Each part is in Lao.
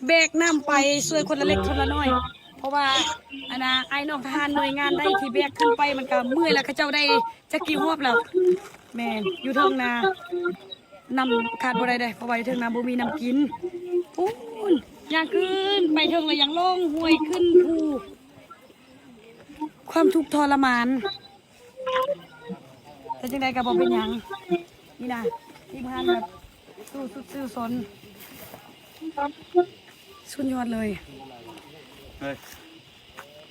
ແບກນ້ຳໄປຊ່ວຍຄົນລະເລັກຄົນລະນ້ອຍ ເພາະວ່າ ອັນນ່າ ອ້າຍນ້ອງທະຫານໜ່ວຍງານໃດທີ່ແບກຂຶ້ນໄປ ມັນກະເມື່ອຍ ແລ້ວເຂົາເຈົ້າໄດ້ຈັກກີ່ຮອບແລ້ວ. ແມ່ນ ຢູ່ເທິງນາ ນ້ຳຂາດບໍ່ໄດ້ເດ້ ເພາະວ່າຢູ່ເທິງນາບໍ່ມີນ້ຳກິນ. ພຸ້ນ ຍ່າງຂຶ້ນໄປເທິງ ແລ້ວຍັງລ່ອງຫ້ວຍຂຶ້ນພູ ຄວາມທຸກທໍລະມານ. ແຕ່ຈັ່ງໃດກໍບໍ່ເປັນຫຍັງ ນີ້ນະ ທີມງານແບບສູ້ສຸດສູ້ຊົນ ສຸດຍອດເລີຍ. ເອີຍ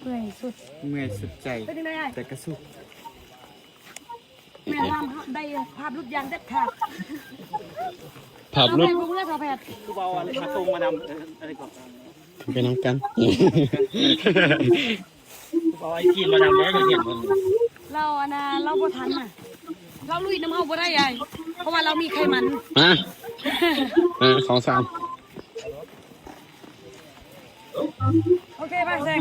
ເມື່ອຍສຸດ ເມື່ອຍສຸດໃຈ ເປັນຈັ່ງໃດອ້າຍ? ແຕ່ກະສູ້. ແມ່ນວ່າໄດ້ພາບຫຼຸດຢ່າງເດັດຂາດ. ພາບຫຼຸດ ເອົາໄປບໍ່ເມືອ ສາວແພດ ຄືວ່າເອົາອັນນີ້ມາສົ່ງມານຳ ເອີ ອັນນີ້ກໍ ໄປນຳກັນ ເອົາໄອ້ຈີນມານຳແດ່ ຢາກເຫັນມັນ. ລາວ ອັນນ່າ ລາວບໍ່ທັນນະ ລາວລຸຍນຳເຮົາບໍ່ໄດ້ອ້າຍ ເພາະວ່າລາວມີໄຂມັນ. ຮະ ເອີ ສອງ ສາມ ໂອເຄ ມາແຊງ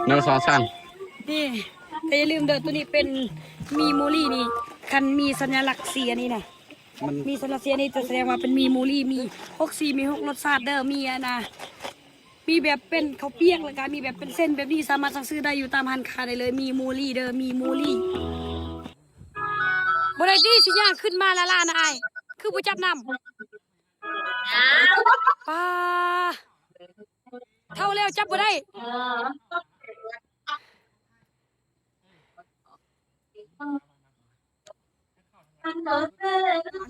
ໜຶ່ງ ສອງ ສາມ ນີ້. ແຕ່ຢ່າລືມເດີ ໂຕນີ້ເປັນມີໂມລີນີ້ ຄັນມີສັນຍາລັກສີອັນນີ້ນະ ມັນ ມີສັນຍາລັກສີອັນນີ້ ຈະສະແດງວ່າເປັນມີໂມລີ ມີຫົກສີ ມີຫົກລົດຊາດເດີ ມີອັນນ່າ ມີແບບເປັນເຂົ້າປຽກ ແລ້ວກະມີແບບເປັນເສັ້ນແບບນີ້ ສາມາດສັ່ງຊື້ໄດ້ຢູ່ຕາມຮ້ານຄ້າໄດ້ເລີຍ. ມີໂມລີເດີ ມີໂມລີ. ບໍ່ໄດ້ຕິ ຊິຍ່າງຂຶ້ນມາລ້າໆນະອ້າຍ ຄືບໍ່ຈັບນ້ຳ? ປ້າ ເຖົ້າແລ້ວຈັບບໍ່ໄດ້.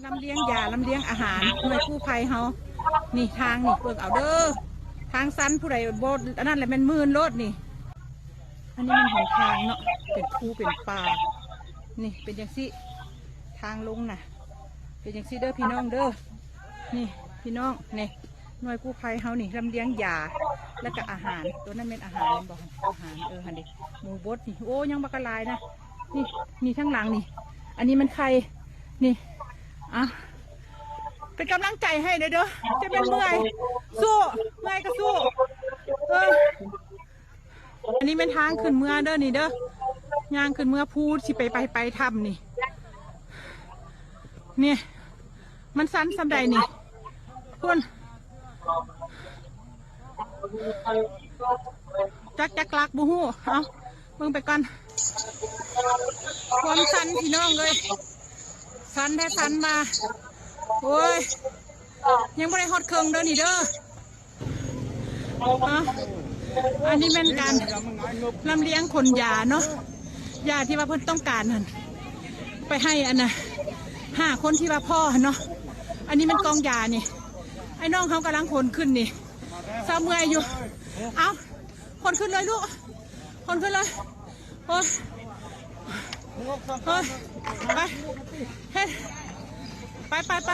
ລຳລຽງຢາ ລຳລຽງອາຫານ ໜ່ວຍກູ້ໄພເຮົາ. ນີ້ທາງນີ້ ເບິ່ງເອົາເດີ ທາງຊັນ ຜູ້ໃດບໍ່ອັນນັ້ນແຫຼະແມ່ນມື່ນໂລດນີ້. ອັນນີ້ແມ່ນຫົນທາງເນາະ ເປັນພູເປັນປ່າ ນີ້ເປັນຈັ່ງຊີ້ ທາງລົງນະ ເປັນຈັ່ງຊີ້ເດີພີ່ນ້ອງເດີ. ນີ້ພີ່ນ້ອງ ນີ້ໜ່ວຍກູ້ໄພເຮົານີ້ ລຳລຽງຢາ ແລ້ວກະອາຫານ ໂຕນັ້ນແມ່ນອາຫານແມ່ນບໍ່? ອາຫານ ເອີ ຫັ້ນເດ ໝູບົດນີ້ ໂອ້ ຍັງບັກຫຼາຍນະ. ນີ້ ນີ້ທາງຫຼັງນີ້ ອັນນີ້ມັນໄຂ່ ນີ້ ອ່ະ ເປັນກຳລັງໃຈໃຫ້ແດ່ເດີ ຈະແມ່ນເມື່ອຍ ສູ້ ເມື່ອຍກະສູ້ ເອີ. ອັນນີ້ແມ່ນທາງຂຶ້ນເມືອເດີນີ້ເດີ ຍ່າງຂຶ້ນເມືອພູ ຊິໄປ ໄປ ໄປຖ້ຳນີ້. ນີ້ ມັນຊັນສ່ຳໃດນີ້ ພຸ້ນ ຈັກ ຈັກຫຼັກບໍ່ຮູ້. ເອົາ ເບິ່ງໄປກ່ອນ ຄວາມຊັນພີ່ນ້ອງເອີຍ ຊັນແທ້ຊັນວ່າ ໂອ້ຍ ຍັງບໍ່ໄດ້ຮອດເຄິ່ງເດີນີ້ເດີ. ຮະ ອັນນີ້ແມ່ນການລຳລຽງຂົນຢາເນາະ ຢາທີ່ວ່າເພິ່ນຕ້ອງການຫັ້ນ ໄປໃຫ້ອັນນ່າ ຫ້າຄົນທີ່ວ່າພໍ້ຫັ້ນເນາະ. ອັນນີ້ແມ່ນກອງຢານີ້ ອ້າຍນ້ອງເຮົາກຳລັງຂົນຂຶ້ນນີ້ ຊາວເມື່ອຍຢູ່. ເອົາ ຂົນຂຶ້ນເລີຍລູກ ຂົນຂຶ້ນເລີຍ. ໂອ້ຍ ໂອ້ຍ ໄປ ເຮັດ ໄປ ໄປ ໄປ.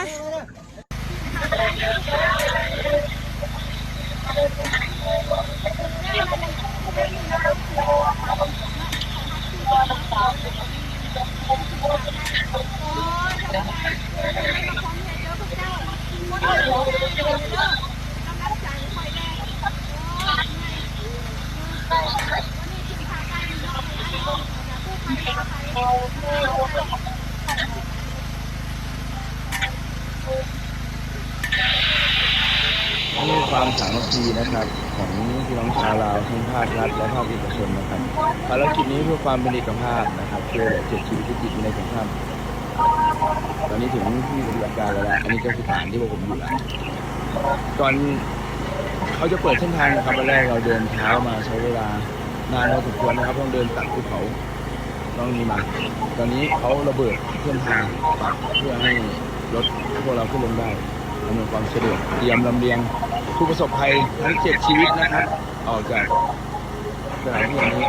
นี่คือความสามัคคีนะครับ ของพี่น้องชาวลาวทั้งภาครัฐและภาคเอกชนนะครับ ภารกิจนี้เพื่อความเป็นเอกภาพนะครับ ช่วยเหลือเจ็ดชีวิตที่ติดอยู่ในสงคราม ตอนนี้ถึงที่ปฏิบัติการแล้วละ อันนี้ก็คือฐานที่พวกผมอยู่แล้ว ก่อนเขาจะเปิดเส้นทางนะครับ วันแรกเราเดินเท้ามาใช้เวลานานพอสมควรนะครับ ต้องเดินตัดภูเขา ต้องนี้มา ตอนนี้เขาระเบิดเส้นทางเพื่อให้รถพวกเราขึ้นลงได้ อำนวยความสะดวก เตรียมลำเลียงผู้ประสบภัยทั้งเจ็ดชีวิตนะครับ ออกจากสถานที่แห่งนี้